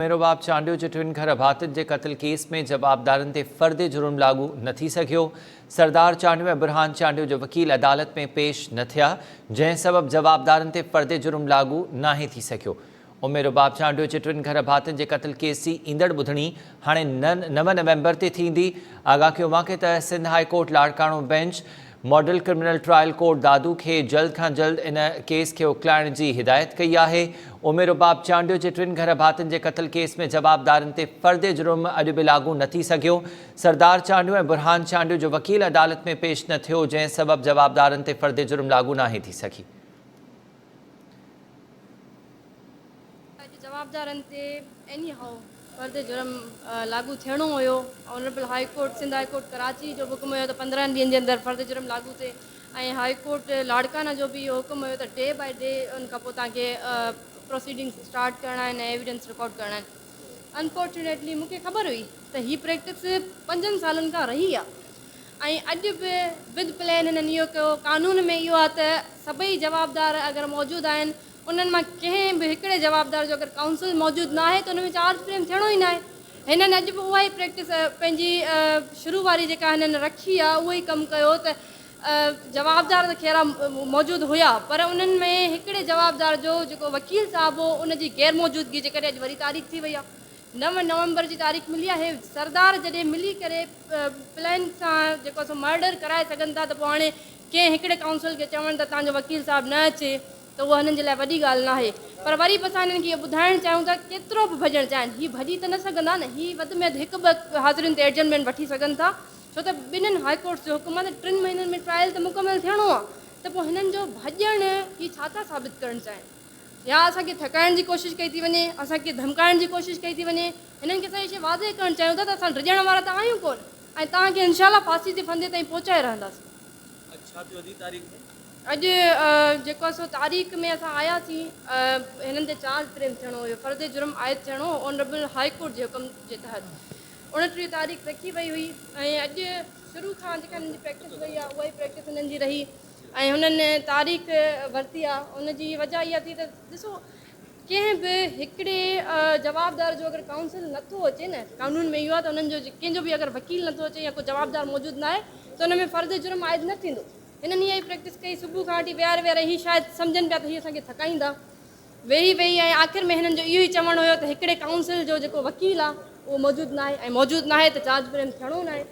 ميروباب چانڊيو جي ٽن گهر ڀاتين جي قتل ڪيس ۾ جوابدارن تي فرد جرم لاڳو نه ٿي سگهيو، سردار چانڊيو ۽ برهان چانڊيو جو وڪيل عدالت ۾ پيش نه ٿيا، جنهن سبب جوابدارن تي فرد جرم لاڳو ناهي ٿي سگهيو. ام رباب چانڊيو جي ٽن گهر ڀاتين جي قتل ڪيس جي ايندڙ ٻڌڻي هاڻي نو نومبر تي ٿيندي. آگاهه ڪيو اوهان کي ته Sindh high court Larkana bench model criminal trial court Dadu کي جلد کان جلد ان ڪيس کي اڪلائڻ جي هدايت ڪئي آهي. ام رباب چانڊيو جي ٽن گهر ڀاتين جي قتل ڪيس ۾ جوابدارن تي فرد جرم اڄ به لاڳو نه ٿي سگهيو. سردار چانڊيو ۽ برهان چانڊيو جو وڪيل عدالت ۾ پيش نه ٿيو جنهن سبب جوابدارن تي فرد جرم لاڳو ناهي ٿي سگهي. اڄ جوابدارن تي ايني هائو فرد جرم لاڳو ٿيڻو هيو. Honourable high court Sindh high court Karachi جو به حڪم هيو ته 15 ڏينهن جي اندر فرد جرم لاڳو ٿئي ۽ هاء ڪورٽ لاڙڪانا جو به اهو حڪم هيو ته ڊي باء ڊي ان کان پوء توهان کي پروسيڊنگس اسٽارٽ ڪرڻا آهن ۽ ايويڊنس رڪارڊ ڪرڻا آهن. انفارچونيٽلي مون کي خبر هئي ته هي پريڪٽس پنجن سالن کان رهي آهي ۽ اڄ به ود پلان هنن اهو ڪيو. قانون ۾ اهو آهي ته سڀئي جوابدار اگر موجود آهن انهن مان ڪنهن به هڪڙي جوابدار جو اگر ڪائونسل موجود ناهي ته ان ۾ چارج فريم ٿيڻو ئي ناهي. هنن اڄ به اها ئي پريڪٽس پنهنجي شروع واري جيڪا هنن رکي آهي اهو ئي ڪم ڪيو ته جوابدار ته خير موجود هيا پر انهن ۾ هڪڙي جوابدار جو جيڪو وڪيل صاحب هو ان جي غير موجودگي جي ڪري اڄ وري تاريخ ٿي وئي آهي. 9 نومبر جي تاريخ ملي آهي. سردار جڏهن ملي ڪري پلان سان جيڪو سو مرڊر ڪرائي سگهن ٿا ته پوء هاڻي ڪنهن هڪڙي ڪائونسل کي چوڻ ته توهان جو وڪيل صاحب نه اچي ته اهو هنن جي لاء وڏي ڳالهه ناهي پر وري به اسان هنن کي اهو ٻڌائڻ چاهيون ٿا ڪيترو به ڀڄڻ چاهين هي ڀڄي ته نه سگهندا نه هي وڌ ۾ وڌ هڪ ٻه حاضرين تي ايڊجرمينٽ وٺي سگهن ٿا ڇو ته ٻنهن هاء ڪورٽس جو حڪم آهي ته ٽن مهينن ۾ ٽرائل ته مڪمل ٿيڻو آهي ته پوء هنن جو ڀڄڻ هي ڇا ٿا ثابت ڪرڻ چاهين. يا اسان کي ٿڪائڻ جي ڪوشش ڪئي ٿي وڃي، اسان کي ڌمڪائڻ جي ڪوشش ڪئي ٿي وڃي، هنن کي اسان اها شيء واضح ڪرڻ چاهيون ٿا ته اسان ڊڄڻ وارا ته آهيون ڪونه ۽ توهان کي انشاء الله ڦاسي جي ڦندي تائين پهچائي رهنداسين. اڄ ڇا ٿيو اڄ جي تاريخ ۾؟ اڄ جيڪو آهي سو تاريخ ۾ اسان آياسين هنن تي چارج فريم ٿيڻو هيو، فرد جرم عائد ٿيڻو هو آنريبل هاء ڪورٽ جي حڪم جي تحت 29 تاريخ رکي وئي هئي ۽ اڄ شروع کان جيڪا هنن جي پريڪٽس رهي آهي اها ئي پريڪٽس هنن جي رهي. ۽ هنن تاريخ ورتي آ ان جي وجه اها ٿي ته ڏسو ڪنهن به هڪڙي جوابدار جو اگر ڪائونسل نٿو اچي نه قانون ۾ اهو آ ته انهن جو ڪنهن جو به اگر وڪيل نٿو اچي يا ڪو جوابدار موجود نه آهي ته ان ۾ فرد جرم عائد نه ٿيندو هنن اها ئي پريڪٽس ڪئي صبح کان وٺي ويهاري ويهاري هي شايد سمجهن پيا ته هي اسان کي ٿڪائيندا ويهي ويهي ۽ آخر ۾ هنن جو اهو ئي چوڻ هيو ته هڪڙي ڪائونسل جو جيڪو وڪيل آ اهو موجود ناهي ۽ موجود ناهي ته چارج فريم ٿيڻو ناهي.